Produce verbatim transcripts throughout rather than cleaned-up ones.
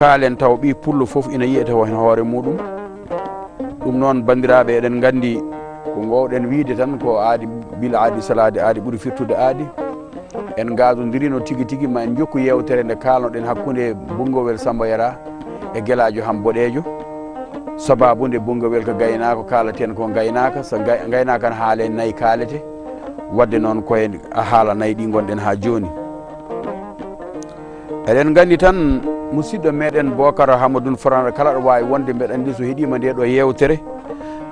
Kaalen taw ɓii pullo fof ina yiyete o heen hoore muuɗum. Ɗum noon, banndiraaɓe, eɗen nganndi ko ngoowɗen wiyde tan ko aadi, bila aadi salaade aadi ɓuri firtude aadi. En ngaadondirino tigi tigi, ma en njokku yeewtere nde kaalnoɗen hakkunde Bunngowel Samba Yara e Gelaajo Ham Boɗeejo. Sabaabu nde Bunngowel ko gaynaako, kaalaten ko ngaynaaka, so ngay-, ngaynaaka ne haale nayi kaalete. Waɗde noon koye a haala nayi ɗi ngonɗen haa jooni. Eɗen nganndi tan, musidɗo meɗen Bookara Hamadun Farana, kala ɗo waawi wonde, mbeɗa anndi so heɗiima nde ɗo yeewtere,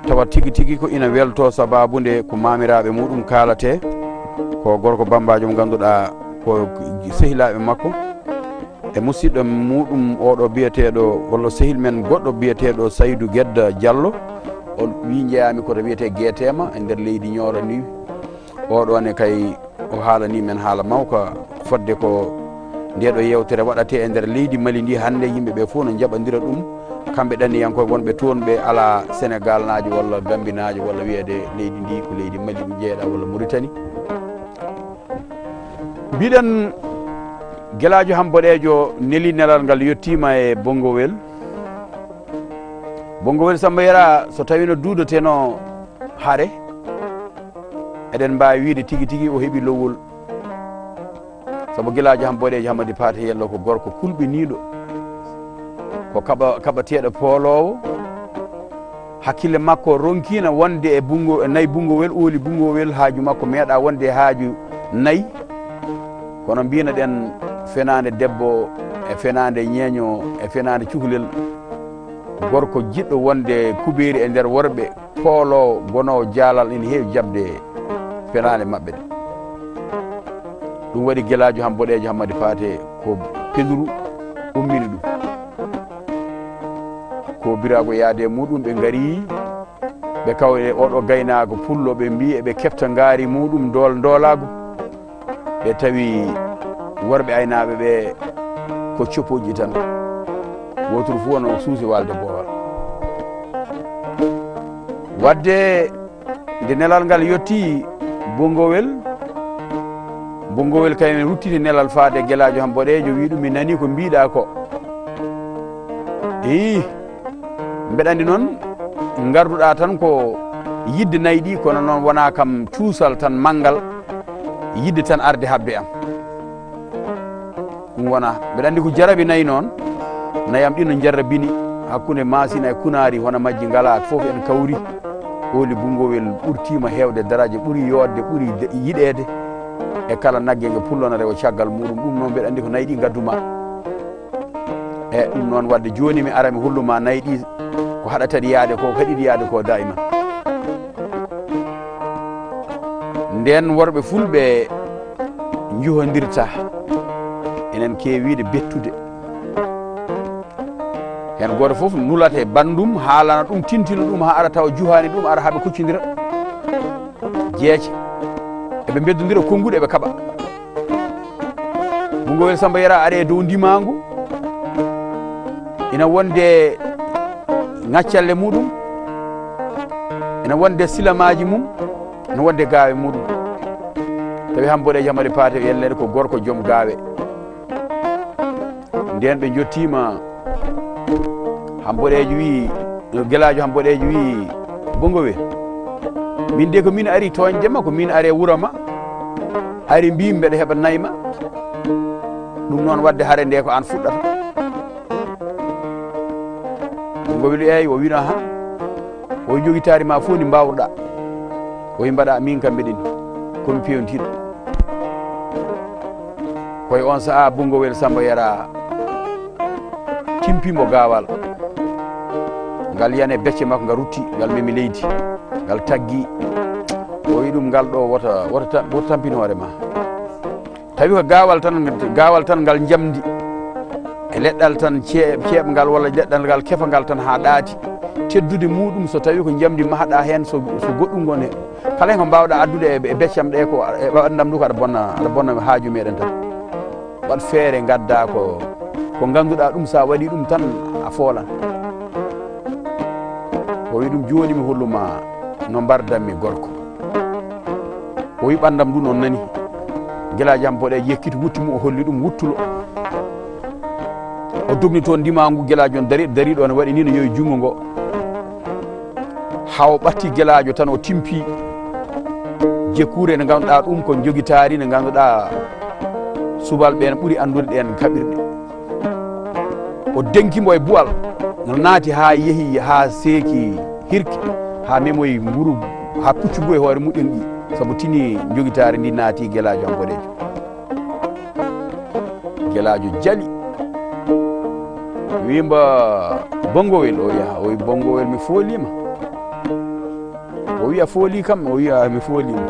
tawa tigi tigi ko ina welto, sabaabu nde ko maamiraaɓe muuɗum kaalate, ko gorko bammbaajo mo ngannduɗaa ko sehilaaɓe makko, e musidɗo muuɗum oɗo biyeteeɗo, walla sehil men goɗɗo biyeteeɗo Saydu Gedda Jallo, o wii njeyaami koto wiyetee Geeteema e nder leydi Ñooro ndi. Oɗo ne kay o haalanii men haala mawka, fodde ko nde ɗo yeewtere waɗatee e nder leydi Mali ndi hannde, yimɓe ɓe fof no njaɓandira ɗum. Kamɓe ɗanniyankooɓe wonɓe toon, ɓe alaa Senegaalnaajo walla Gambinaajo walla wiyeede leydi ndi ko leydi Mali ɗum jeeyaɗaa walla Muritani. Mbiɗen Gelaajo Ham Boɗeejo neli nelal ngal yettiima e Bonngowel. Bonngowel Samba Yara, so tawii no duudotenoo hare, eɗen mbaawi wiyde tigi tigi o heɓi lowol. Sabu Gelaajo Ham Boɗeejo Hammadi Paate Yello ko gorko kulɓiniiɗo, ko kaɓa-, kaɓateeɗo pooloowo. Hakkille makko ronkiina wonde e Bunngo-, e nayi Bunngowel, ooli Bunngowel, haaju makko meeɗaa wonde e haaju nayi. Kono mbiyno-ɗen fenaande debbo e fenaande ñeeño e fenaande cukalel, gorko jiɗɗo wonde kubeeri e nder worɓe, pooloowo, gonoowo jaalal, ina heewi jaɓde fenaande maɓɓe ɗe. Ɗum waɗi Gelaajo Ham Boɗeejo Hammadi Paate ko penuru ummini ɗum. Ko biraago yaade e muuɗum, ɓe ngari, ɓe kawri e oɗo gaynaako pullo, ɓe mbii eɓe kefta ngaari muuɗum ndool-, ndoolaagu. Ɓe tawi worɓe aynaaɓe ɓe ko coppooji tan. Wooturu fof no suusi waalde boowal. Waɗde nde nelal ngal yettii Bonngowel, Bonngowel kañum en ruttiti nelal faade Gelaajo Ham Boɗeejo, wii ɗum, "Mi nanii ko mbiiɗaa ko." Ii, mbeɗa anndi noon ngarduɗaa tan ko yiɗde nayi ɗi, kono noon wonaa kam cuusal tan manngal, yiɗde tan arde haɓde am. Ɗum wonaa. Mbeɗa anndi ko jarabi nayi noon, nayi am ɗi no njarrabini hakkunde Maasina e Kunaari, hono majji ngalaa, fof en kawri. Ooli Bunngowel ɓurtiima heewde daraaje, ɓuri yooɗde, ɓuri de-, yiɗeede e kala nagge nge pullo na rewa caggal muuɗum. Ɗum noon mbeɗa anndi ko nayi ɗi ngaddu maa. E ɗum noon, waɗde jooni mi ara mi hollu maa nayi ɗi ko haɗata ɗi yaade ko, ko haɗi ɗi yaade ko daa'iman. Ndeen worɓe fulɓe njuhondirta, enen keewiide bettude. Heen gooto fof nulata e banndum, haalana ɗum, tintina ɗum haa ara tawa juhaani ɗum, ara haa ɓe kuccondira jeece. Eɓe mbeddondira konnguɗi, eɓe kaɓa. Bunngowel Samba Yara ari e dow ndimaangu, ina wonde ŋaccalle muuɗum, ina wonde silamaaji mum, ina wonde gaawe muuɗum. Tawi Ham Boɗeejo Hammadi Paate Yelleede ko gorko joom gaawe. Ndeen ɓe njottiima, Ham Boɗeejo wii, Gelaajo Ham Boɗeejo wii, "Bonngowel, min de ko min ari tooñde ma, ko min ari e wuro ma, ari mbii mbeɗa heɓa nayi ma. Ɗum noon waɗde hare nde ko aan fuɗɗata." Bonngowel wii, "Eey," o wiino, "Ahan." O jogitaari ma fof ndi mbaawruɗaa. O wi mbaɗa min kam mbeɗeni. Ko mi peewntiiɗo. Koye on sahaa Bunngowel Samba Yara timpimo gaawal. Ngal yani e becce makko, ngal rutti, ngal memi leydi. Ngal taggi. O wi ɗum ngal ɗo wota, wota ta-, wota tampin hoore ma. Tawi ko gaawal tan, gaawal tan ngal njamndi. E leɗɗal tan cee-, ceeɓngal walla leɗɗal ngal kefangal tan haa ɗaati. Teddude muuɗum so tawi ko njamndi mahɗa heen, so, so goɗɗum ngon heen. Kala heen ko mbaawɗa addude e, e beccam ɗe ko, e ɓanndam ndu ko aɗa bonna, aɗa bonna haaju meɗen tan. Waɗ feere ngadda ko, ko ngannduɗaa ɗum, so a waɗii ɗum tan a foolan. O wi ɗum jooni mi hollu ma no mbardanmi gorko. O wi ɓanndam ndu noon nani. Gelaajo Ham Boɗeejo yekkiti wutti mo, o holli ɗum wuttulo. O Dogni toon ndimaagu, Gelaajo on dari, dari ɗoon, waɗi ni no yowi junngo ngo. Haa o ɓatti Gelaajo tan, o timpi jekkuure nde ngannduɗaa ɗum ko njogitaari, nde ngannduɗaa subalɓe ɓeen ɓuri anndude ɗeen kaɓirɗe. O denki mbo e bu'al, no naati haa yehi haa seeki hirki, haa memoyi mburu, haa puccu ngu e hoore muɗɗen ɗi, sabu tini njogitaari ndi naati Gelaajo am boɗeejo. Gelaajo jali. Wi mba Bongowel, o wiya, o wi Bongowel, mi fooliima. O wiya fooli kam, o wiya mi fooliima.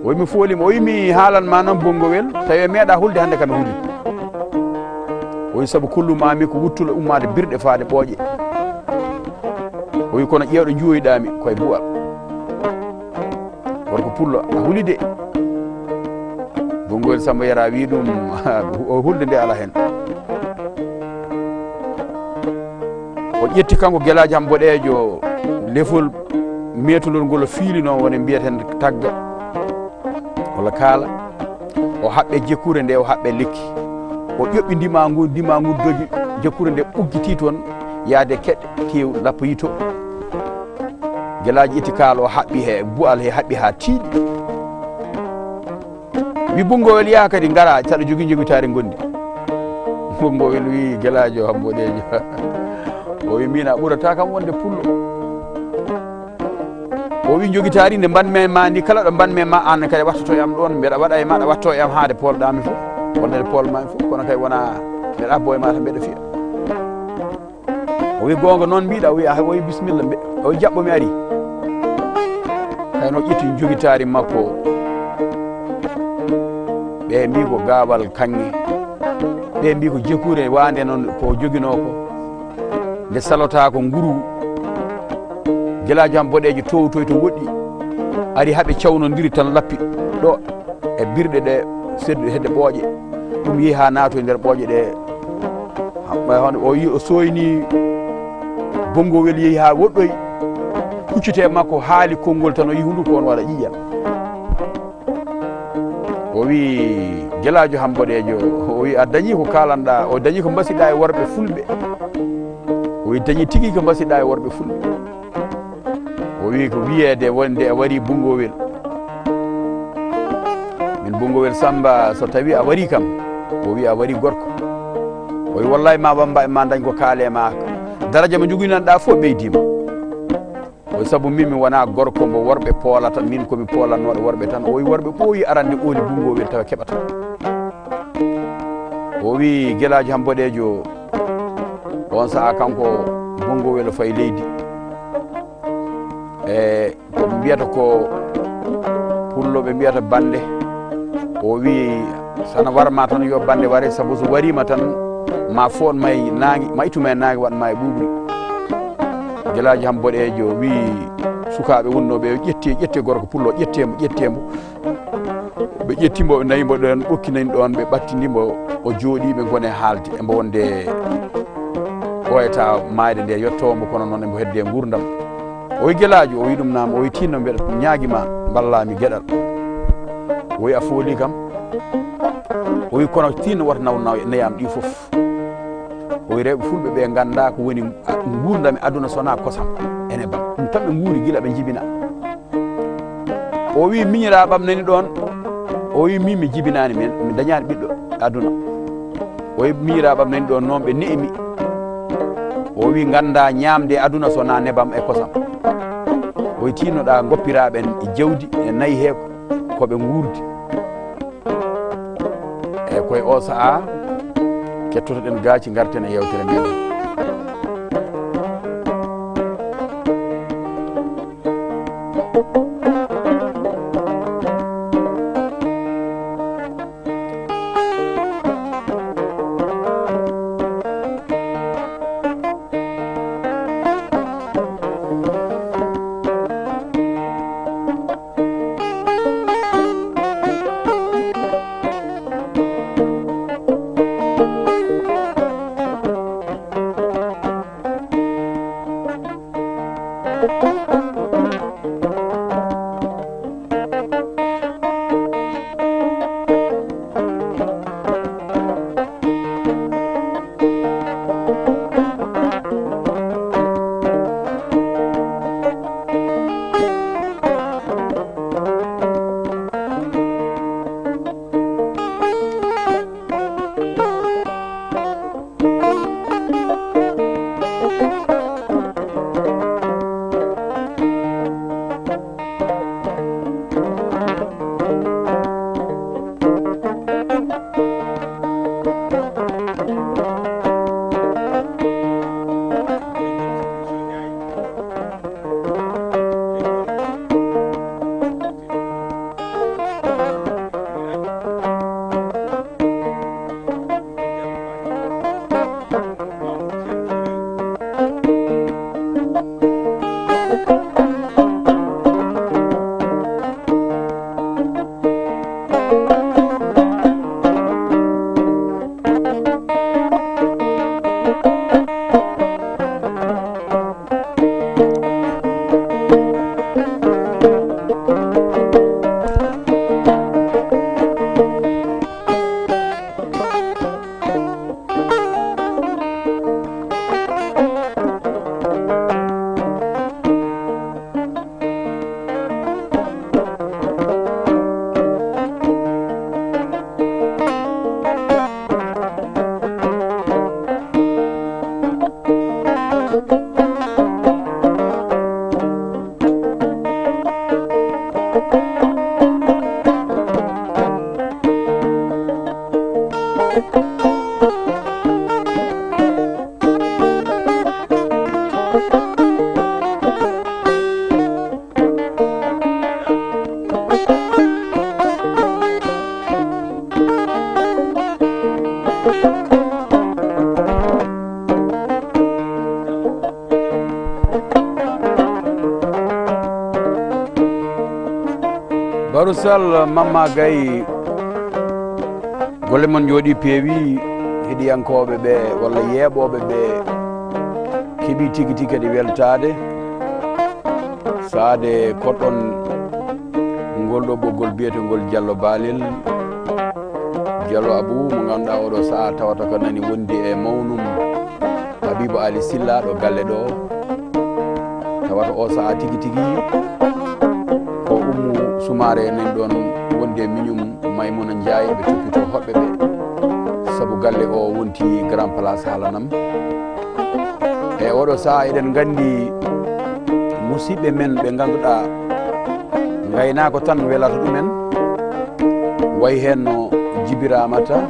O wi mi fooliima, o wi mi haalan ma noon Bongowel, tawi a meeɗa hulde hannde kam mi huli. O wi sabu kollumaami ko wuttula ummaade birɗe faade ɓooƴe. O wi kono ƴeewɗo njuwoyɗaami koye bu'al. Gorko pullo, a huli de. Bongowel Samba Yara wi ɗum, o hulde nde ala hen. O ƴetti kanko Gelaajo am boɗeejo lefol meetolol ngol o fiili noon woni mbiyeten tagga walla kaala. O haɓɓe jekkuure nde, o haɓɓe lekki. O ƴoɓɓi ndima ngu, ndima ngu dogi, jekkuure nde ɓuggiti toon, yaade keɗe, tew, lappo yito. Gelaajo ƴetti kaala o haɓɓi he bu'al he, haɓɓi haa tiiɗi. Wi Bongowel, yaha kadi ngara, saɗa jogii njogitaari ngondi. Bongowel wi Gelaajo am boɗeejo. O wi min a ɓurata kam wonde pullo. O wi njogitaari nde mbanmi ma ndi, kala ɗo mbanmi ma aan kadi wattoto e am ɗoon, mbeɗa waɗa e ma ɗo watto e am haade poolɗaami fof, wonde nde poolmaami fof, kono kadi wona mbeɗa abbo e ma tan mbeɗa fiya. O wi goonga noon mbiɗa, o wi a, o wi bisimilla, mbe-, o wi jaɓɓo mi ari. Kayno o ƴetti njogitaari makko. Ɓe mbi ko gaawal kaŋŋe. Ɓe mbi ko jekuure waande noon ko joginoo ko. Nde salota ko nguru, Gelaajo am boɗeejo towtoy to woɗɗi. Ari haɓe cawnodiri tan lappi ɗo e birɗe ɗe, sed-, hedde ɓooƴe. Ɗum yehi haa naatoy nder ɓooƴe ɗe. Ha-, hono o yi-, o soyni Bongowel yehi haa woɗɗoy. Huccite makko haali konngol tan o yi hunduko on waɗa ƴiƴam. O wi Gelaajo am boɗeejo, o wi a dañi ko kaalanɗa, o dañi ko mbasiɗa e worɓe fulɓe. O wi dañi tigi ko mbasiɗa e worɓe fulɓe. O wi ko wiyeede wonde a wari Bongowel. Min Bongowel Samba, so tawi a wari kam, o wi a wari gorko. O wi wallahi ma wamba e ma dañ ko kaale ma. Daraja mo joginanɗa fof ɓeydima. O wi sabu min mi wona gorko mbo worɓe poolata, min komi poolannoɗo worɓe tan. O wi worɓe ɓooyi arande ooli Bongowel tawa keɓata. O wi Gelaajo am boɗeejo, on saha kanko Bongowel o fayi leydi. E ko ɓe mbiyata ko pullo ɓe mbiyata bande. O wi sana warma tan yo bande ware, sabu so warima tan ma foon ma e naange, ma ittu ma e naange waɗ ma e ɓuuɓri. Gelaajo am boɗeejo wi sukaaɓe wonnooɓe o ƴetti, ƴetti gorko pullo, ƴetti mo, ƴetti mo. Ɓe ƴetti mbo, ɓe nawi mbo ɗon, ɓokki nani ɗon, ɓe ɓattindi mbo, o jooɗi, ɓe ngoni e haalde, e mbo wonde o eta maayde nde yetto mbo, kono noon e mbo hedde nguurndam. O wi Gelaajo, o wi ɗum naam, o wi tinno mbeɗa ñaagi ma, mballa mi geɗal. O wi a fooli kam. O wi kono tinno wota naw, naw, neyam ɗi fof. O wi rewɓe fulɓe ɓe ngannda ko woni a-, nguurndam e aduna so wona kosam e nebam. Ɗum tan ɓe nguuri gila ɓe njibina. O wi miñiraaɓam nani ɗoon. O wi min mi jibinaani, mi, mi dañaani ɓiɗɗo e aduna. O wi miñiraaɓam nani ɗoon noon ɓe ne'imi. O wi ngannda ñaamde e aduna so wona nebam e kosam. O wi tinnoɗa ngoppiraaɓe en e jawdi e nayi he ko ɓe nguurdi. E koye o sa'a kettotoɗen gaaci, ngarten e yewtere men. Barusal Mamma Gaye, golle mon njooɗii peewi, heɗiyankooɓe ɓe walla yeeɓooɓe ɓe keɓii tigi tigi kadi weltaade. Saade koɗɗon ngol ɗo ɓoggol biyetengol Diallo Balel, Diallo Abou, mo ngannduɗaa oɗo sahaa tawata ko nani wondi e mawnum Habibou Ali Silla ɗo galle ɗo. Tawata o sahaa tigi tigi ko Oumou Soumaré nan ɗon wondi e miñum Maymouna Ndiaye, ɓe toppito hoɓɓe ɓe, sabu galle o wonti grand place haalanam. E oɗo sahaa eɗen nganndi musiɓɓe men ɓe ngannduɗaa ngaynaako tan welata ɗumen, wayi heen no Djiby Ramata,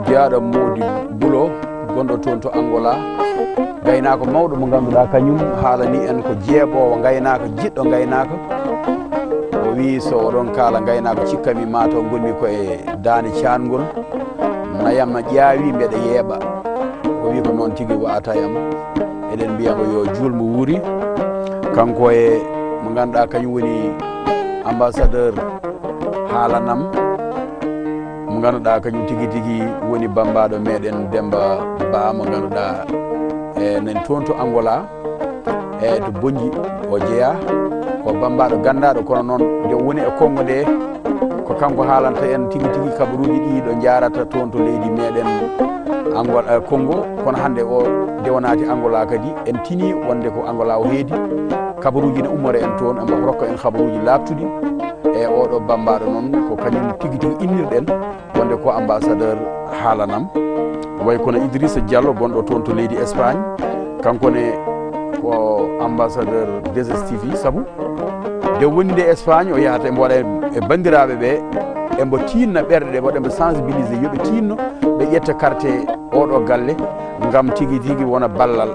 jiyaaɗo Mody Bulo, gonɗo toon to Angola, gaynaako mawɗo mo ngannduɗaa kañum haalani en ko jeeɓoowo ngaynaaka, jiɗɗo ngaynaaka. O wii, "So oɗon kaala ngaynaaka, cikkanmi maa taw ngonmi ko e daande caangol. Nayam na ƴaawi, mbeɗa yeeɓa." O wii, "Ko noon tigi wa'ata e am." Eɗen mbiya mo yo juul mo wuuri. Kanko e mo ngannduɗaa kañum woni ambassadeur haalanam, mo ngannduɗaa kañum tigi tigi woni bammbaaɗo meɗen Demba Ba, mo ngannduɗaa e nan toon to Angola, e to Bonnji o jeyaa, ko bammbaaɗo ganndaaɗo, kono noon nde woni e Konngo nde, ko kanko haalanta en tigi tigi kabaruuji ɗi ɗo njaarata toon to leydi meɗen Angola, eh, Konngo. Kono hannde o, nde o naati Angola kadi, en tinii wonde ko Angola o heedi. Kabaruuji ne ummora en toon, embo rokka en kabaruuji laaɓtuɗi. E oɗo bammbaaɗo noon, ko kañum tigi tigi innirɗen wonde ko ambassadeur haalanam. Way kono Idrissa Diallo, gonɗo toon to leydi Espagne, kanko ne ko ambassadeur deux S T V, sabu nde woni nde Espagne o yahata, embo waɗa e banndiraaɓe ɓe, embo tiinna ɓerɗe ɗe, waɗa embo sensibiliser, yo ɓe tiinno, ɓe ƴetta carte oɗo galle, ngam tigi tigi wona ballal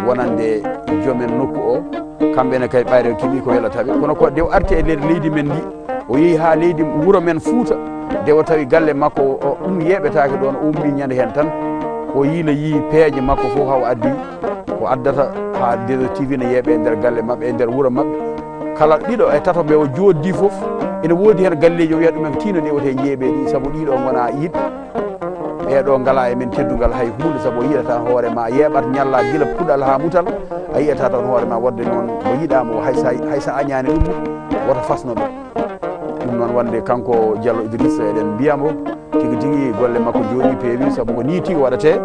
wonande joomen nokku o. Kamɓe ne kay ɓayre keɓi ko welata ɓe. Kono ko nde o arti e nder leydi men ndi, o yehi haa leydi wuro men Fuuta, nde o tawi galle makko o, o, ɗum yeeɓetaake ɗoon, o ummi ñande heen tan, o yiila yii peeje makko fof haa o addi ko addata haa deux S T V ne yeeɓe e nder galle maɓɓe, e nder wuro maɓɓe. Kala ɗiɗo e tato ɓe o jooɗdi fof, ene woodi heen galleeji, o wiya ɗumen tiino nde wotee njeeɓee ɗi, sabu ɗiɗo ngonaa yiɗɓe. Ɓeeɗo ngalaa e men teddungal hay huunde, sabu o yiɗata hoore ma yeeɓat ñalla gila puɗal haa mutal, a yiɗata tan hoore ma waɗde noon mo yiɗaa mo, hay sa, hay sa añaani ɗum, woto fasno ɗum. Ɗum noon wonde kanko Diallo Idrissa eɗen mbiya mo tigi tigi golle makko njooɗii peewi, sabu ko nii tigi waɗatee.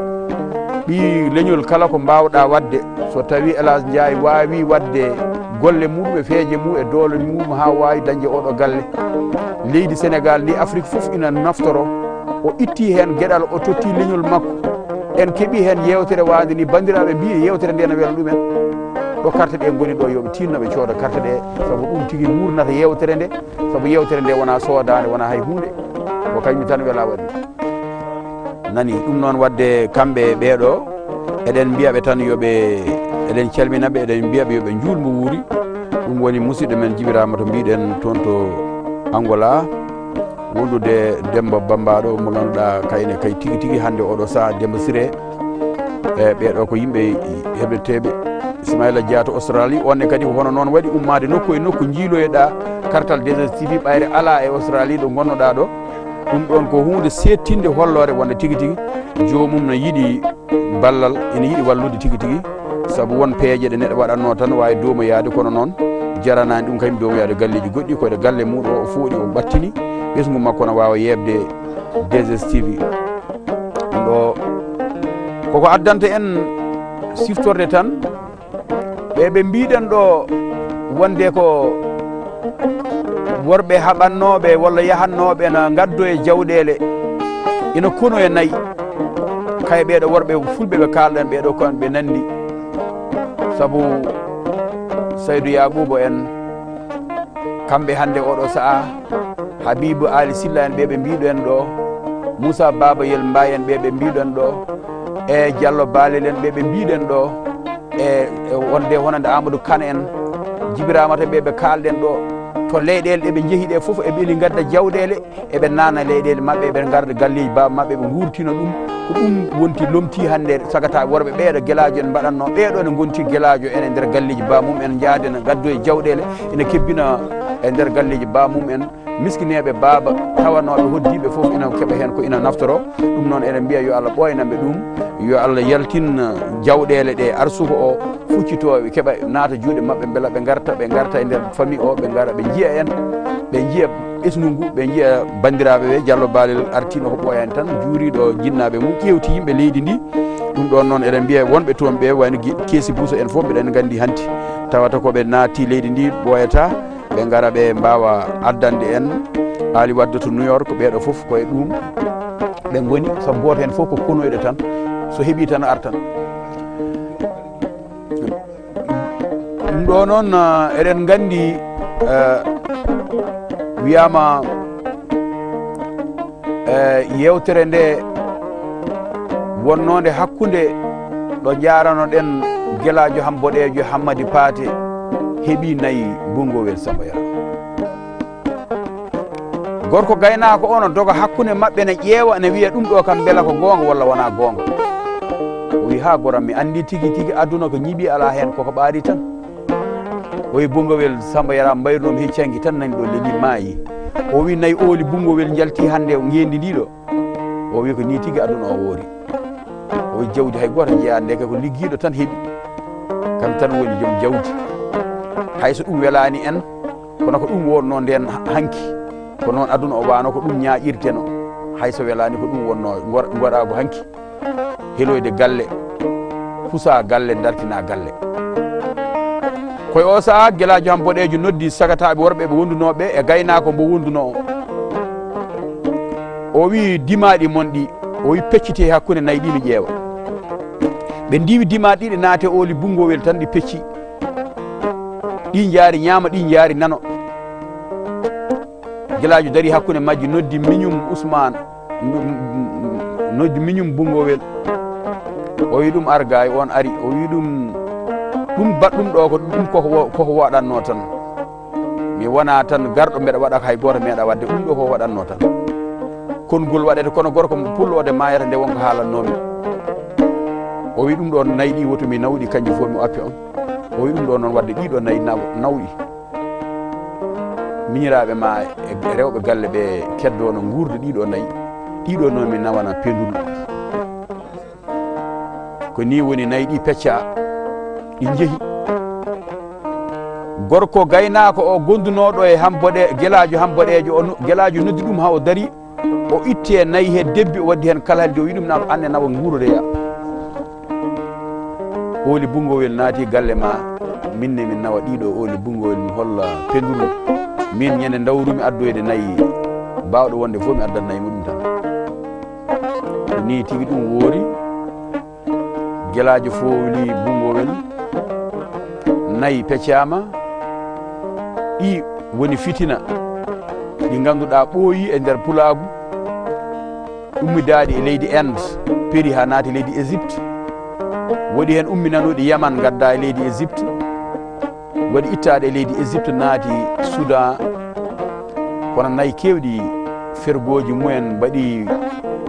Ɓii leñol kala ko mbaawɗaa waɗde, so tawii El Hadj Ndiaye waawii waɗde golle muɗum e feeje mum e doole mum haa waawi dañde oɗo galle. Leydi Senegaal ndi Afrik fof ina naftoro. O itti heen geɗal, o totti leñol makko. En keɓi heen yeewtere waande ni, banndiraaɓe mbii yeewtere nde na wela ɗumen. Ɗo carte ɗe ngoni ɗo, yo ɓe tiinno ɓe cooda carte ɗe, sabu ɗum tigi wuurnata yeewtere nde, sabu yeewtere nde wonaa soodaande, wonaa hay huunde. Ko kañum tan wela waɗi. Nani ɗum noon, waɗde kamɓe ɓeeɗo, eɗen mbiya ɓe tan yo ɓe, eɗen calmina ɓe, eɗen mbiya ɓe yo ɓe njuul mo wuuri. Ɗum woni musidɗo men Jibiraama to mbiɗen toon to Angola, wondude Demba Bambaɗo mo ngannduɗaa kayne kay tigi tigi hannde oɗo saha Demba Siré. E ɓeeɗo ko yimɓe heɓeteeɓe. Ismaila Dia to Australie, on ne kadi ko hono noon waɗi ummaade nokku e nokku, njiiloyoɗaa kartal deux S T V, ɓayre alaa e Australie ɗo ngonnoɗaa ɗo. Ɗum ɗoon ko huunde seedtinde holloore wonde tigi tigi joomum no yiɗi ballal, ina yiɗi wallude tigi tigi, sabu won peeje ɗe neɗɗo waɗatnoo tan waawi duumoyaade, kono noon jaranaani ɗum kañum duumoyaade galleeji goɗɗi, ko e galle muuɗum o fooɗi, o ɓattini ɓesngu makko no waawa yeeɓde deux S T V. Ɗo koko addanta en siftorde tan, ɓe ɓe mbiɗen ɗo wonde ko worɓe haɓannooɓe walla yahannooɓe na ngaddo e jawɗeele, ina kono e nayi. Kay ɓeeɗo worɓe fulɓe ɓe kaalɗen ɓeeɗo ko ɓe nanndi. Sabu Saydu Yaaquuba en, kamɓe hannde oɗo sahaa, Habiibu Aali Silla en ɓe ɓe mbiɗo en ɗo, Muusa Baaba Yel Mbaay en ɓe ɓe mbiɗo en ɗo, e Jallo Baalel en ɓe ɓe mbiɗo en ɗo, e, e wonde wonande Amadou Kane en, Jibiraamata ɓe ɓe kaalɗen ɗo, to leyɗeele ɗe ɓe njehi ɗe fof eɓe eli ngadda jawɗeele, eɓe naana leyɗeele maɓɓe, eɓe ngarda galleeji baaba maɓɓe, ɓe nguurtina ɗum. Ko ɗum wonti lomti hannde sagata worɓe ɓeeɗo gelaajo en mbaɗatno, ɓeeɗo ne ngonti gelaajo en e nder galleeji baaba mum en, njaade ne ngaddo e jawɗeele, ene kebbina e nder galleeji baaba mum en. Miskineeɓe baaba tawanooɓe hoddiiɓe fof ina keɓa heen ko ina naftoro. Ɗum noon eɗen mbiya yo Allah ɓooynanɓe ɗum, yo Allah yaltin jawɗeele ɗe, arsuko o fuccitoo, ɓe keɓa naata juuɗe maɓɓe, mbela ɓe ngarta, ɓe ngarta e nder famille o, ɓe ngara, ɓe njiya en, ɓe njiya ɓesngu ngu, ɓe njiya banndiraaɓe ɓe. Jallo Baalel artiino ko ɓooyaani tan, juuriiɗo jinnaaɓe mum, ƴeewti yimɓe leydi ndi. Ɗum ɗoon noon eɗen mbiya wonɓe toon ɓe, wayno gi-, Keesi Buso en fof, mbiɗa en nganndi hanti tawata ko ɓe naatti leydi ndi ɓooyataa, ɓe ngara ɓe mbaawa addande en. Aali Wadde to New York, ɓeeɗo fof ko e ɗum ɓe ngoni, sabu gooto heen fof ko konoyɗo tan, so heɓii tan artan. Ɗum ɗo noon, eh, eɗen nganndi, eh, wiyaama, eh, yeewtere nde wonnoonde hakkunde ɗo njaaranoɗen gelaajo ham boɗeejo Hammadi Paate heɓii nayi Bunngowel Samba Yara. Gorko gaynaako o no doga hakkunde maɓɓe, ne ƴeewa, ne wiya, "Ɗum ɗo kam mbela ko goonga walla wonaa goonga?" O wi, "Haa goram, mi anndi tigi tigi aduna ko ñiɓi alaa heen, koko ɓaari tan." O wi, "Bunngowel Samba Yara mbayrunoomi hecci hanki tan nani ɗo leli maayi." O wi, "Nayi ooli Bunngowel njalti hannde ngeendi ndi ɗo?" O wi, "Ko nii tigi aduna o woori." O wi, "Jawdi hay gooto jeyaa, ndeke ko liggiiɗo tan heɓi. Kam tan woni joom jawdi. Hay so ɗum welaani en, kono ko ɗum wonnoo ndeen ha-, hanki. Ko noon aduna o waano, ko ɗum ñaaƴirteno. Hay so welaani ko ɗum wonnoo ngor-, ngoraagu hanki. Heloyde galle, fusa galle, dartina galle." Ko e o sahaa gelaajo ham boɗeejo noddi sagataaɓe worɓe ɓe wondunooɓe e gaynaako mbo wondunoo o. O wi, "Dimaaɗi mon ɗi." O wi, "Peccite hakkunde nayi ɗi mi ƴeewa." Ɓe ndiwi dimaaɗi ɗi, naate ooli Bunngowel tan ɗi pecci. Ɗi njaari ñaama, ɗi njaari nano. Gelaajo dari hakkunde majji, noddi miñum Usmaan, noddi miñum Bunngowel. O wi ɗum, "Ar gaay." On ari, o wi ɗum, "Ɗum baɗɗum ɗo ko ɗum koko wo-, koko waɗatnoo tan. Mi wonaa tan garɗo mbeɗa waɗa ko hay gooto meeɗa waɗde. Ɗum ɗo ko waɗatnoo tan." Konngol waɗete kono gorko pullo o de maayata nde wonko haalannoomi. O wi, "Ɗum ɗo nayi ɗi woto mi nawɗi, kanji fof mi appi on." O wi, "Ɗum ɗo noon waɗde ɗiɗo nayi naw-, nawɗi. Miñiraaɓe ma e rewɓe galle ɓe keddo no nguurda ɗiɗo nayi. Ɗiɗo noon mi nawana penduru." Ko nii woni nayi ɗi pecca, ɗi njehi. Gorko gaynaako o gondunooɗo e ham boɗe-, gelaajo ham boɗeejo o no-, gelaajo noddi ɗum haa o dari, o itti e nayi he debbi, o waddi heen kala heen, o wi ɗum, "Nawa, anne nawa nguurodeya." Ooli Bunngowel naati galle ma, min ne min nawa ɗiɗo ooli Bunngowel, mi holla penduru. Min ñande dawrumi addoyde nayi, baawɗo wonde fof mi addat nayi muɗum tan. Ko nii tigi ɗum woori. Gelaajo fooli Bunngowel, nayi peccaama, ɗi woni fitina, ɗi ngannduɗaa ɓooyi e nder pulaagu, ummidaaɗi e leydi Inde, peri haa naati leydi Égypte, woɗi heen umminanooɗi Yaman, ngaddaa e leydi Égypte. Waɗi ittaade e leydi Égypte, naati Soudan, kono nayi keewɗi fergooji mumen mbaɗi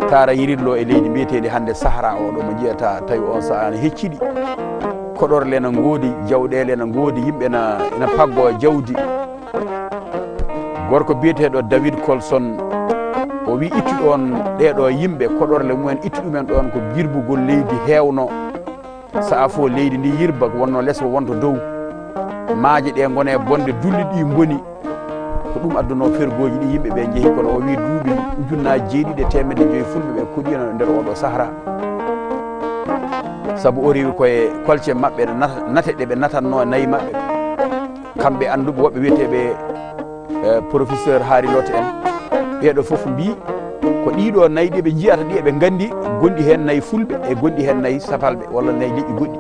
taarayirillo e leydi mbiyeteendi hannde Sahara o ɗo mo njiyata tawi on sahaa ne hecciɗi. Koɗorle na ngoodi, jawɗeele na ngoodi, yimɓe na, ina paggo jawdi. Gorko biyeteeɗo David Colson O wi ittu ɗoon ɗee ɗoo yimɓe, koɗorle mumen, ittu ɗumen ɗoon ko girbugol leydi heewno. Sa'a fof leydi ndi yirba, ko wonno les o wonto dow. Maaje ɗe ngone bonde, dulli ɗi mboni. Ko ɗum addunoo fergooji ɗi yimɓe ɓe njehi, kono o wi duuɓi ujunnaaji jeeɗiɗi e teemedde joyi fulɓe ɓe kuɗiino nder oɗo sahara. Sabu o rewi koye kolce maɓɓe nat-, nate ɗe ɓe natatnoo nayi maɓɓe. Kamɓe annduɓe woɓɓe wiyeteeɓe, eh, professeur Hari Lot en, ɓeeɗo fof mbii ko ɗiɗo nayi ɗi ɓe njiyata ɗi, eɓe nganndi gonɗi heen nayi fulɓe e gonɗi heen nayi sapalɓe walla nayi leƴƴi goɗɗi.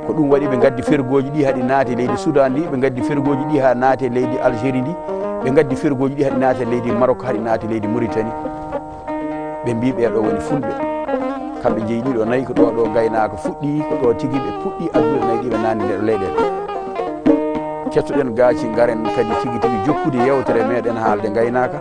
Ko ɗum waɗi ɓe ngaddi fergooji ɗi haɗi naati leydi Sudan ndi, ɓe ngaddi fergooji ɗi haa naati leydi Algérie ndi, ɓe ngaddi fergooji ɗi haɗi naati leydi Maroc, haɗi naati leydi Mauritanie. Ɓe mbii ɓee ɗo woni fulɓe. Kamɓe njeyi ɗiɗo nayi ko ɗo, ɗo ngaynaaka fuɗɗi, ko ɗo tigi ɓe puɗɗi addude nayi ɗi ɓe naatni nder leyɗeele. Kettoɗen gaaci, ngaren kadi tigi tigi jokkude yeewtere meɗen haalde ngaynaaka.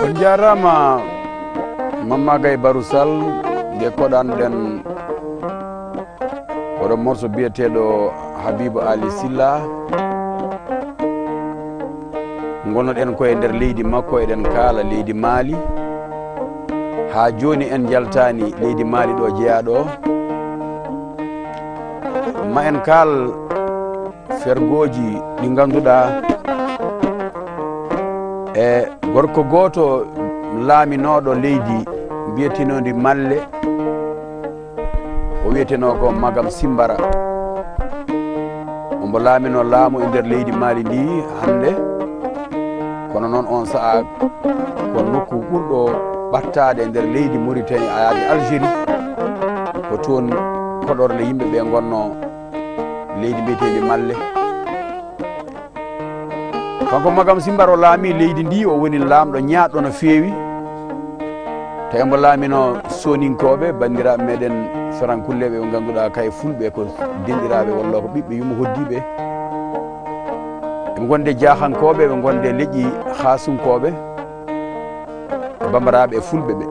On njaaraama, Mamma Gay Baru Sall, nde koɗanɗen oɗo morso biyeteeɗo Habibu Ali Silla. Ngonnoɗen ko e nder leydi makko, eɗen kaala leydi Mali. Haa jooni en njaltaani leydi Mali ɗo jeyaaɗo o. Ma en kaal fergooji ɗi ngannduɗaa e gorko gooto laaminooɗo leydi mbiyetenoondi Malle, o wiyetenoo ko Magam Simbara. Omo laaminoo laamu e nder leydi Mali ndi hannde, kono noon on sa'a ko nokku ɓurɗo ɓattaade e nder leydi Mauritanie, a yaade Algérie, ko toon koɗorle yimɓe ɓe ngonnoo, leydi mbiyeteendi Malle. Kanko Magam Simbaro laami leydi ndi, o woni laamɗo ñaaɗɗo no feewi. Tawi mbo laamino Soninkooɓe, banndiraaɓe meɗen Farankulleeɓe ɓe ngannduɗaa kay fulɓe ko denɗiraaɓe walla ko ɓiɓɓe yumma hoddiiɓe. Ɓe ngonde Jaahankooɓe, ɓe ngonde leƴƴi Haasunkooɓe, bambaraaɓe e fulɓe ɓe.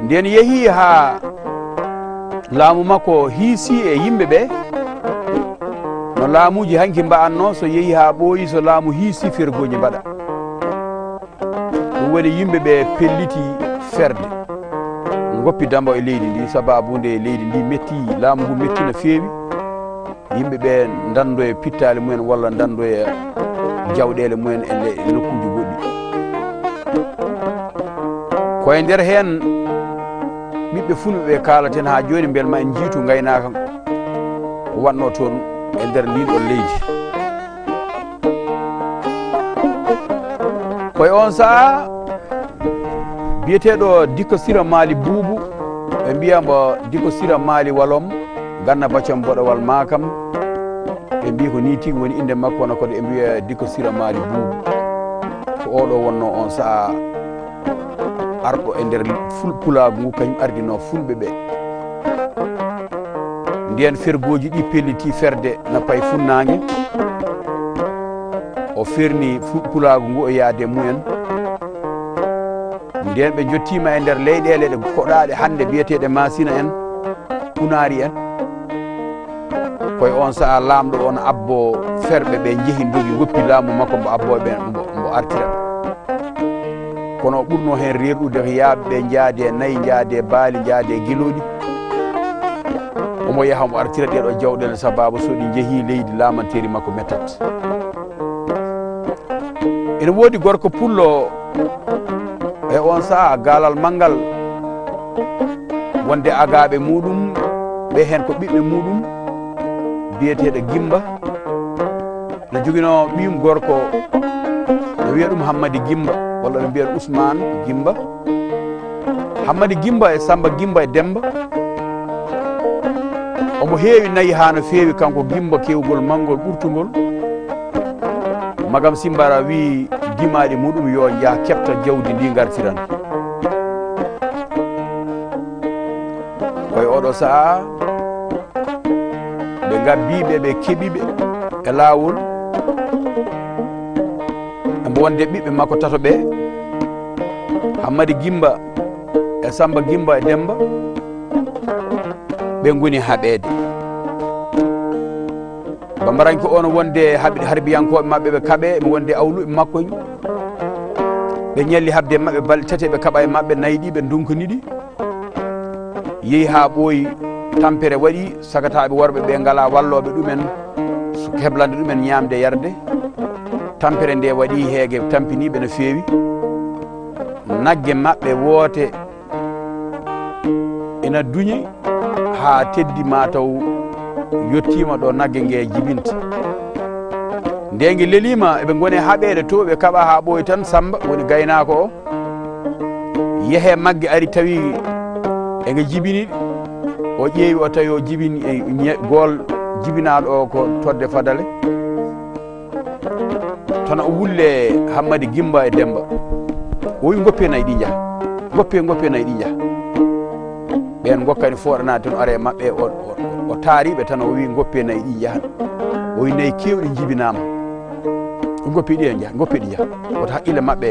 Nden yehi haa laamu makko hiisi e yimɓe ɓe, no laamuuji hanki mba'anno, so yehi haa ɓooyi, so laamu hiisi, fergooji mbaɗa. Ɗum woni yimɓe ɓe pelliti ferde, ngoppi damba e leydi ndi, sababu nde leydi ndi metti, laamu ngu metti no feewi. Yimɓe ɓe ndanndo e pittaali mumen walla ndanndo e jawɗeele mumen e le-, e nokkuuji goɗɗi. Ko e nder heen ɓiɓɓe fulɓe ɓe kaalaten haa jooni, mbel ma en njiitu ngaynaaka ko waɗnoo toon e nder ndiin ɗoon leydi. Ko e oon sahaa biyeteeɗo Dikko Sira Maali Buubu, ɓe mbiya mbo Dikko Sira Maali Walom, Ganna Bacam Boɗowal Maakam, ɓe mbii ko nii tigi woni innde makko, kono kadi ɓe mbiya Dikko Sira Maali Buubu. Ko oo ɗoo wonnoo oon sahaa arɗo e nder ful-, pulaagu ngu, kañum ardinoo fulɓe ɓee. Ndeen fergooji ɗi pellitii ferde na payi funnaange, o ferni fu-, pulaagu ngu o yaade mumen. Ndeen ɓe njottiima e nder leyɗeele ɗe koɗaaɗe hannde biyeteeɗe Maasina en, Punaari en. Ko e oon sahaa laamɗo oon abboo ferɓe ɓe njehi ndogi ngoppi laamu makko mbo abboo ɓe mbo, mbo artira ɓe. Kono o ɓurnoo heen reerɗude ko yaaɓe ɓe njaade nayi, njaade baali, njaade gelooɗi. Omo yaha omo artira ɗee ɗoo jawɗeele sabaabu so ɗi njehii leydi laamanteeri makko mettat. Ene woodi gorko pullo e oon sahaa, gaalal manngal, wonde agaaɓe muɗum, ɓe heen ko ɓiɓɓe muɗum, biyeteeɗo Gimba. No joginoo ɓiyum gorko, no wiya ɗum Hammadi Gimba, walla no mbiya Usmaan Gimba. Hammadi Gimba e Samba Gimba e Demba. Omo heewi nayi haa no feewi, kanko Gimba, keewgol manngol ɓurtungol. Magam Simbara wii dimaaɗi muɗum yo njah keɓta jawdi ndi ngartiran. Ko e oɗo sahaa ɓe ngabbii ɓe, ɓe keɓi ɓe e laawol. Embo wonde ɓiɓɓe makko tato ɓe, Hammadi Gimba e Samba Gimba e Demba, ɓe ngoni haɓeede. Bambaranke o no wonde haɓ-, harbiyankooɓe maɓɓe ɓe kaɓe, ɓe wonde awluɓe makko. Ɓe ñalli haɓde maɓɓe balɗe tati, ɓe kaɓa e maɓɓe, nayi ɗi ɓe ndunkani ɗi. Yehi haa ɓooyi, tampere waɗi, sagataaɓe worɓe ɓe ngalaa wallooɓe ɗumen, heblande ɗumen ñaamde yarde. Tampere nde waɗi, heege tampiniiɓe no feewi. Nagge maɓɓe woote ina duñi haa teddi, maa taw yettiima ɗo nagge nge jibinta. Nde nge leliima, eɓe ngoni e haɓeede to, ɓe kaɓa haa ɓooyi tan, Samba woni gaynaako o. Yehe magge ari tawi e nge jibini, o ƴeewi, o tawi o jibini e ñe-, gool jibinaaɗo o ko todde fadale. Tan o wulle Hammadi Gimba e Demba. O wi, "Ngoppe nayi ɗi njaha. Ngoppe, ngoppe nayi ɗi njaha." Ɓeen ngokkani fooɗanaade tan, o ara e maɓɓe, o, o, o taari ɓe tan, o wi, "Ngoppe nayi ɗi njaha." O wi, "Nayi keewɗi njibinaama." "Ngoppe ɗi e njaha, ngoppe ɗi njaha." Wota haqqille maɓɓe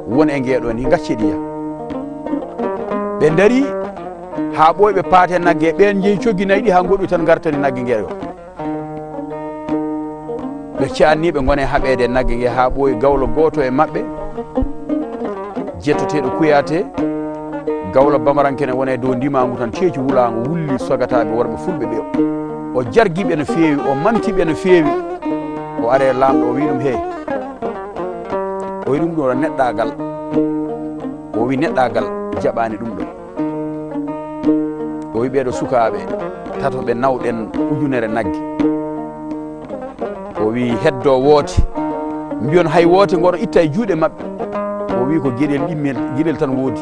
won e ngee ɗoo ni, "Ngacce ɗi njaha." Ɓe ndari haa ɓooyi, ɓe paati e nagge, ɓeen njehi coggi nayi ɗi haa ngoɗɗi tan ngartani nagge ngee ɗoo. Ɓe caanni, ɓe ngoni e haɓeede nagge nge haa ɓooyi. Gawlo gooto e maɓɓe, jettoteeɗo Kuyaate, gawlo bamaranke ne woni e dow ndimaangu tan, ceeci wulaango, wulli sagataaɓe worɓe fulɓe ɓe. O jargi ɓe no feewi, o manti ɓe no feewi. O ari e laamɗo, o wi ɗum, "Hey, o wi ɗum ɗo neɗɗaagal." O wi, "Neɗɗaagal jaɓaani ɗum ɗo." O wi, "Ɓeeɗo sukaaɓe tato ɓe nawɗen ujunere nagge." O wi, "Heddo woote, mbiyon hay woote ngoro itta e juuɗe maɓɓe." O wi, "Ko geɗel ɗimmel, geɗel tan woodi."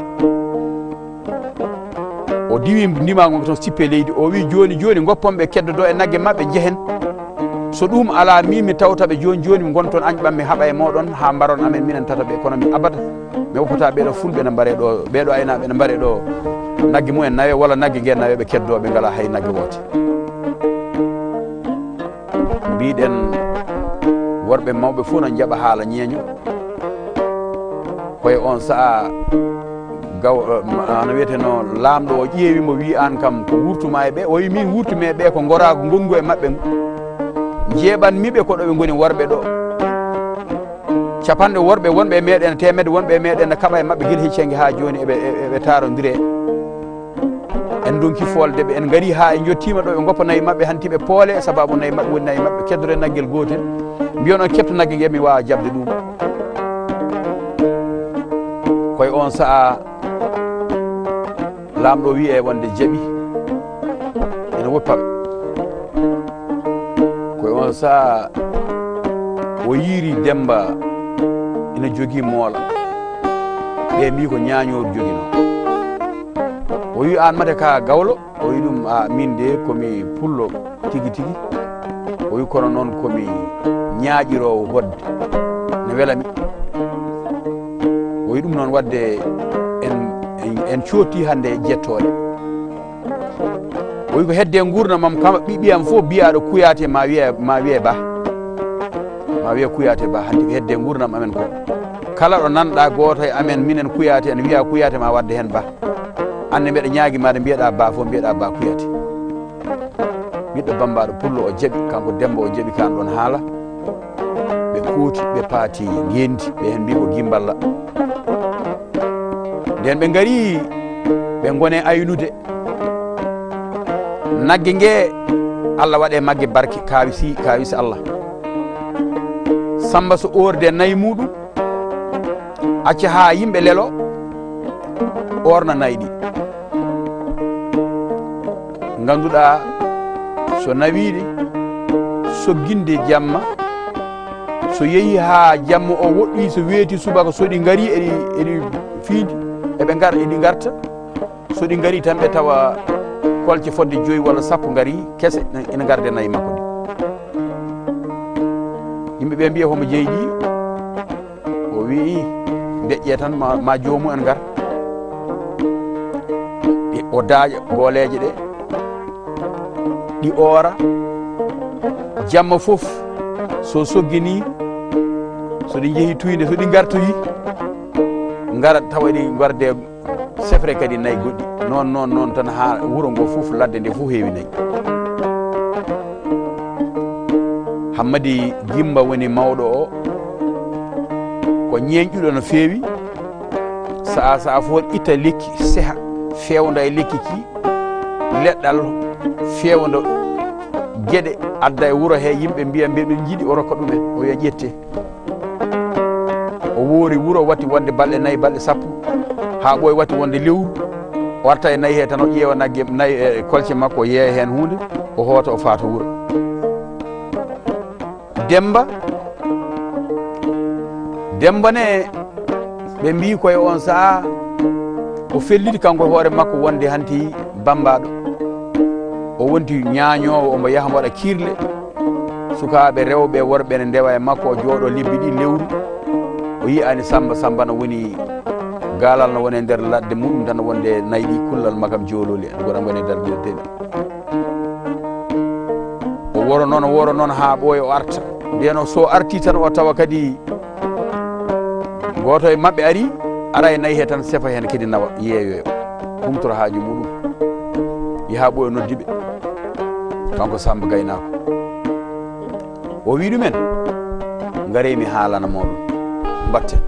O diwi ndimaango toon, sippe leydi. O wi, "Jooni, jooni, ngoppon ɓe, keddodo e nagge maɓɓe, njehen. So ɗum alaa, min mi tawta ɓe jooni, jooni, mi ngonton añɓam, mi haɓa e mooɗon haa mbaron amen, minen tato ɓe. Kono mi abada." Mi woppata ɓeeɗo fulɓe ne mbare ɗo, ɓeeɗo aynaaɓe ne mbare ɗo nagge mumen nawe, walla nagge nge nawe, ɓe keddo, ɓe ngala hay nagge woote. Mbiɗen worɓe mawɓe fof no njaɓa haala ñeeño. Ko e on sa'a gaw-, eh, ma-, ano wiyeteno laamɗo o ƴeewi mo, wi, "An kam ko wurtuma e ɓe?" O wi, "Min wurtumi e ɓe ko ngoraagu ngongu e maɓɓe ngu. Njeeɓanmi ɓe ko ɗo ɓe ngoni worɓe ɗo." Capanɗe worɓe wonɓe e meɗen, teemedde wonɓe e meɗen ne kaɓa e maɓɓe gila hecci hanki haa jooni eɓe, eɓe, eɓe taarondire. En ndonki foolde ɓe, en ngari haa en njottiima ɗo ɓe ngoppa nayi maɓɓe, hanti ɓe poole, sababu nayi maɓɓe woni nayi maɓɓe, keddore naggel gootel. Mbiyon on keɓta nagge nge, mi waawa jaɓde ɗum. Koye on sa'a laamɗo wi'i e wonde jaɓi ene woppa ɓe. Ko e on sa'a o yiiri Demba ina jogii moola. Ɓe mbii ko ñaañooru joginoo. O O wi, "Aan mate ka gawlo?" O wi ɗum, "A, min de komi pullo tigi tigi." O wi, "Kono noon komi ñaaƴiroowo hoɗde. Ne wela mi." O wi, "Ɗum noon waɗde en, en, en cootti hannde jettooɗe." O wi, "Ko hedde nguurndam am kama ɓiɓɓe am fof biyaaɗo Kuyaate ma wiye, ma wiye Ba. Ma wiye Kuyaate Ba, hanti ko hedde nguurndam amen ko. Kala ɗo nanɗa gooto e amen, minen Kuyaate, en wiya Kuyaate ma waɗde heen Ba. Annde mbeɗa ñaagi ma de mbiyeɗa Ba fof, mbiyeɗa Ba Kuyaate." Ɓiɗɗo Bammbaaɗo Pullo o jaɓi, kanko Demmba o jaɓi kaan ɗoon haala. Ɓe kooti, ɓe paati ngeenndi, ɓe heen mbii ko Gimballa. Ndeen ɓe ngari, ɓe ngone aynude. Nagge nge, Allah waɗe magge barke, kaawisi, kaawisi Allah. Sammba so oorde nayi muuɗum, acca haa yimɓe lelo, oorna nayi ɗi. Ngannduɗaa, so nawii ɗi, sogginde jamma, so yehi haa jamma o woɗɗi, so weeti subaka, so ɗi ngari, eɗi, eɗi fiindi, eɓe ngar-, eɗi ngarta. So ɗi ngari tan, ɓe tawa kolce fodde joyi walla sappo ngari kese, ina ngarde nayi makko ɗi. Yimɓe ɓe mbiya, "Homo jeyi ɗi?" O wii, "Ndeƴƴe tan, ma, ma joomumen ngar." Ɗi, o daaƴa gooleeje ɗe, ɗi oora. Jamma fof, so sogginii, so ɗi njehi tuynde, so ɗi ngartoyi, ngara tawa ɗi ngarde sefre kadi nayi goɗɗi. Noon, noon, noon tan haa wuro ngo fof, ladde nde fof heewi nayi. Hammadi Gimba woni mawɗo o, ko ñeeñɗuɗo no feewi. Sa'a, sa'a fof itta lekki, seha, feewnda e lekki ki, leɗɗal, feewnda geɗe, adda e wuro he, yimɓe mbiya mbeɗa ɗum yiɗi, o rokka ɗumen, o wiya ƴette. O woori wuro, watti wonde balɗe nayi, balɗe sappo, haa ɓooy watti wonde lewru. O arta e nayi he tan, o ƴeewa nagge, nayi e kolce makko, o yeeya heen huunde, o hoota, o faata wuro. Demmba, Demmba ne, ɓe mbii ko e oon sa'a, o felliti kanko e hoore makko wonde hanti Bammbaaɗo. O wonti ñaañoowo, omo yaha mbaɗa kiirle. Sukaaɓe rewɓe e worɓe ne ndewa e makko, o jooɗo lebbi ɗiɗi lewru. O yi'aani Sammba, Sammba no woni gaalal, no woni e nder ladde muɗum tan, wonde nayi ɗi kullal makam joololi en, gora ngoni e nder nder dewi. O woro noon, o woro noon haa ɓooya, o arta. Ndeen o so arti tan, o tawa kadi gooto e maɓɓe ari, ara e nayi he tan, sefa heen kadi nawa, yeeyoya, humtora haaju muɗum. Yaha ɓooya noddi ɓe. Kanko Sammba Gaynaako. O wii ɗumen, "Ngaree mi haalana mooɗon. Mbaɗten."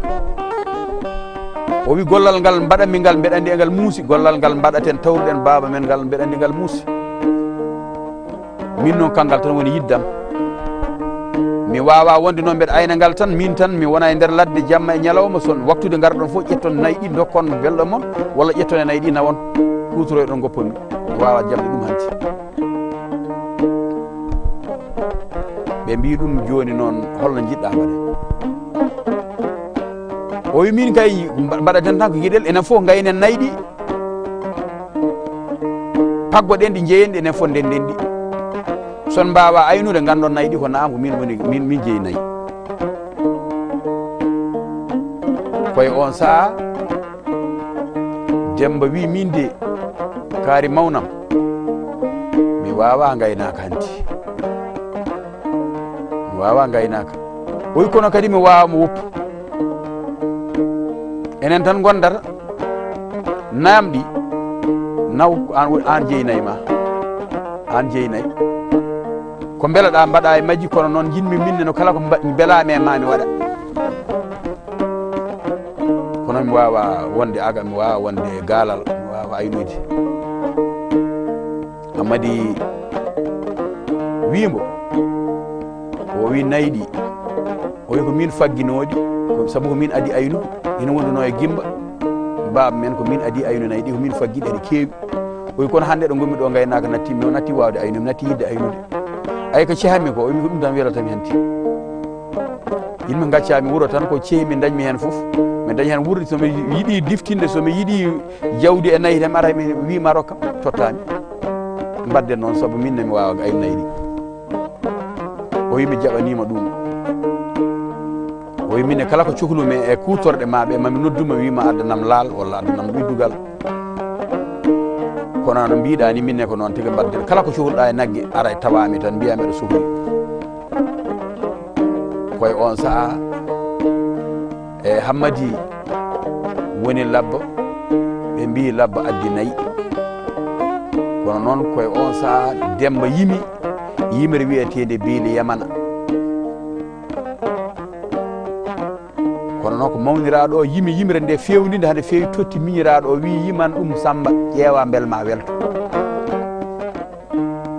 O wii, "Gollal ngal mbaɗanmi ngal, mbeɗa anndi e ngal muusi. Gollal ngal mbaɗaten, tawruɗen baaba men ngal, mbeɗa anndi ngal muusi. Min noon, kanngal tan woni yiddam. Mi waawaa wonde noon mbeɗa ayna ngal tan, min tan mi wona e nder ladde jamma e ñalawma, so waktude ngarɗon fof, ƴetton nayi ɗi, ndokkon belɗo mon, walla ƴetton e nayi ɗi, nawon, kuutoroyɗon, ngoppon mi. Mi waawaa jaɓde ɗum hanti." Ɓe mbii ɗum, "Jooni noon, holno njiɗɗaa mbaɗen?" O wi, "Min kay, mba-, mbaɗaten tan ko geɗel, enen fof ngaynen nayi ɗi, paggoɗen ɗi, njeyen ɗi, enen fof ndenden ɗi. So en mbaawaa aynude, nganndon nayi ɗi ko na am, ko min woni, min, min jeyi nayi." Ko e oon sa'a, Demmba wi, "Min de, kaari mawnam, mi waawaa ngaynaaka hanti. Mi waawaa ngaynaaka." O wi, "Kono kadi mi waawaa mo woppu. Enen tan ngondata, nayi am ɗi, naw ko aan woni, aan jeyi nayi ma. Aan jeyi nayi. Ko mbelaɗaa mbaɗaa e majji, kono noon njiɗmi min ne, no kala ko mba-, mbelaami e ma mi waɗa. Kono mi waawaa wonde aga, mi waawaa wonde gaalal, mi waawaa aynude." Hammadi wii mbo, o wi, "Nayi ɗi." O wi, "Ko min fagginoo ɗi, ko sabu ko min adi aynude. Ina wonduno e Gimba, baaba men, ko min adi aynude nayi ɗi, ko min faggi ɗi, eɗi keewi." O wi, "Kono hannde ɗo ngonmi ɗo, ngaynaaka natti, mi natti waawde aynude, mi natti yiɗde aynude. Ay, ko cehatmi ko." O wi, "Ko ɗum tan welatami hanti." Yimɓe ngaccaami wuro tan, ko cehi mi dañmi heen fof. Mi dañi heen wuurde, so mi yiɗi diftinde, so mi yiɗi jawdi e nayi, tan mi ara mi wii ma rokkam, tottaami. Mbaɗden noon, sabu min ne mi waawa ay nayi ɗi. O wii mi jaɓaniima ɗum. O wii min ne kala ko cohlumi e kuutorɗe ma ɓe, ma mi nodduma wii ma addanam laal walla addanam ɓiddugal. Kono no mbiɗa ni, min ne ko noon tigi mbaɗden. Kala ko cohluɗa e nagge, aray tawaami tan, mbiya mbeɗa sohli. Koye on sa'a, e Hammadi woni labbo, ɓe mbi labbo addi nayi. Kono noon koye on sa'a Demba yimi, yimre wiyeteende Beeli Yamana. Kono noon ko mawniraaɗo o yimi yimre nde fewninde, hande fewi totti miñiraaɗo o, wi yiman ɗum Samba, ƴeewa bel ma welto.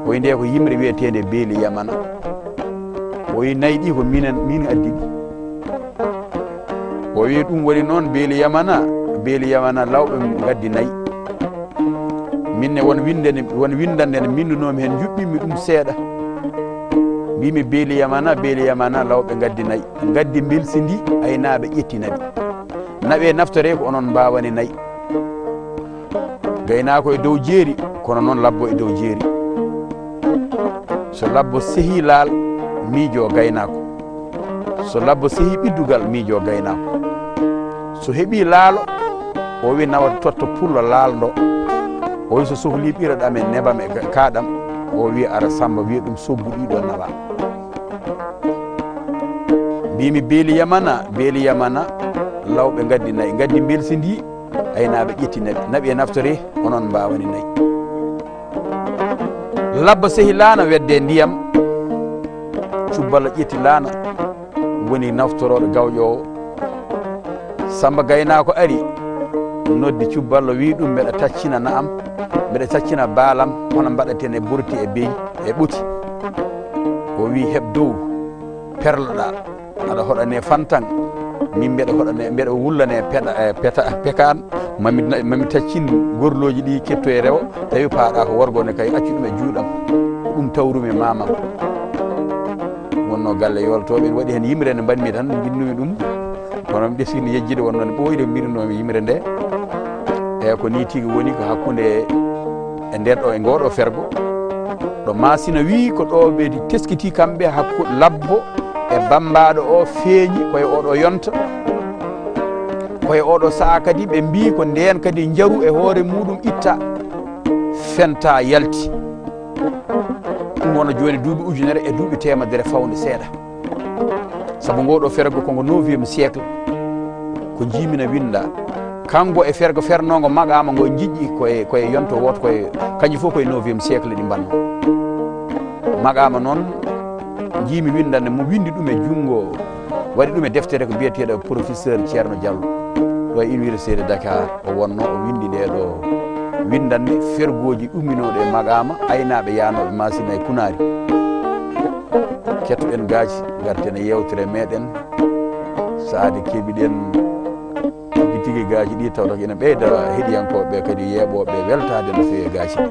O wi nde ko yimre wiyeteende Beeli Yamana. O wi nayi ɗi ko minen, min addi ɗi. O wi ɗum woni noon Beeli Yamana, Beeli Yamana lawɓe ngaddi nayi. Min ne won winde ne, won windande ne mbinndunoomi heen, njuɓɓinmi ɗum seeɗa. Mbimi Beeli Yamana, Beeli Yamana lawɓe ngaddi nayi. Ngaddi mbelsi ndi, aynaaɓe ƴetti naɓi. Naɓe naftore ko onon mbaawani nayi. Gaynaako e dow jeeri, kono noon labbo e dow jeeri. So labbo sehi laal, miijo gaynaako. So labbo sehi ɓiddugal, miijo gaynaako. So heɓi laalo, o wi nawa totta pullo laalndo. O wi so sohli ɓiroɗam e nebam e ka-, kaɗam. O wi ara Samba wiya ɗum soggu ɗiɗo nawa. Mbimi Beeli Yamana, Beeli Yamana, lawɓe ngaddi nayi, ngaddi mbelsi ndi, aynaaɓe ƴetti naɓi, naɓi e naftore, onon mbaawani nayi. Labba sehi laana wedde ndiyam, Cubballa ƴetti laana, woni naftorooɗo gawƴoowo. Samba gaynaako ari, noddi Cubballa, wi ɗum, mbeɗa taccina na'am, mbeɗa taccina baalam, hono mbaɗaten e burti e beyi e ɓoti. O wi heɓ dow, perloɗa, aɗa hoɗane fantan, min mbeɗa hoɗane, mbeɗa wullane peɗa, e peta, pekaan, mami, mami taccin gorlooji ɗi ketto e rewo, tawi paaɗa ko worgo ne kay, accu ɗum e juuɗam, ko ɗum tawrumi mamam. Wonno galle yoltooɓe, en waɗi heen yimre nde mbaɗmi tan, mbinnumi ɗum. Kono mi ɓesini yejjide wonno ne ɓooyi nde mbinnunoomi yimre nde. E ko ni tigi woni ko hakkunde e nder ɗo, e ngoɗo fergo. Ɗo Masina wi ko ɗo ɓe teskiti kamɓe hakku labbo e bambaɗo o feeñi koye oɗo yonta. Koye oɗo sa'a kadi ɓe mbi ko ndeen kadi njaru e hoore muɗum itta fenta yalti. Ɗum wona jooni duuɓi ujunere e duuɓi teemedere fawde seeɗa. Sabu ngo ɗo fergo ko ngo neuvième siècle, ko jimina winda. Kanko e fergo fernongo maqama ngo jiɗɗi koye, koye yonto woto koye, kanƴi fof koye neuvième siècle ɗi mbanno. Maqama noon, jiimi windande mo windi ɗum e junngo, waɗi ɗum e deftere ko biyeteeɗo professeur Ceerno Diallo, ɗo e Université de Dakar o wonno, o windi nde ɗo windande fergooji umminooɗo e maqama aynaaɓe yaanooɓe Masina e Kunaari. Kettoɗen gaaci, ngarten e yewtere meɗen. Saade keɓiɗen tigi tigi gaaci ɗi, tawata ko ina ɓeyda heɗiyankooɓe kadi yeeɓooɓe weltaade no feewi e gaaci ɗi.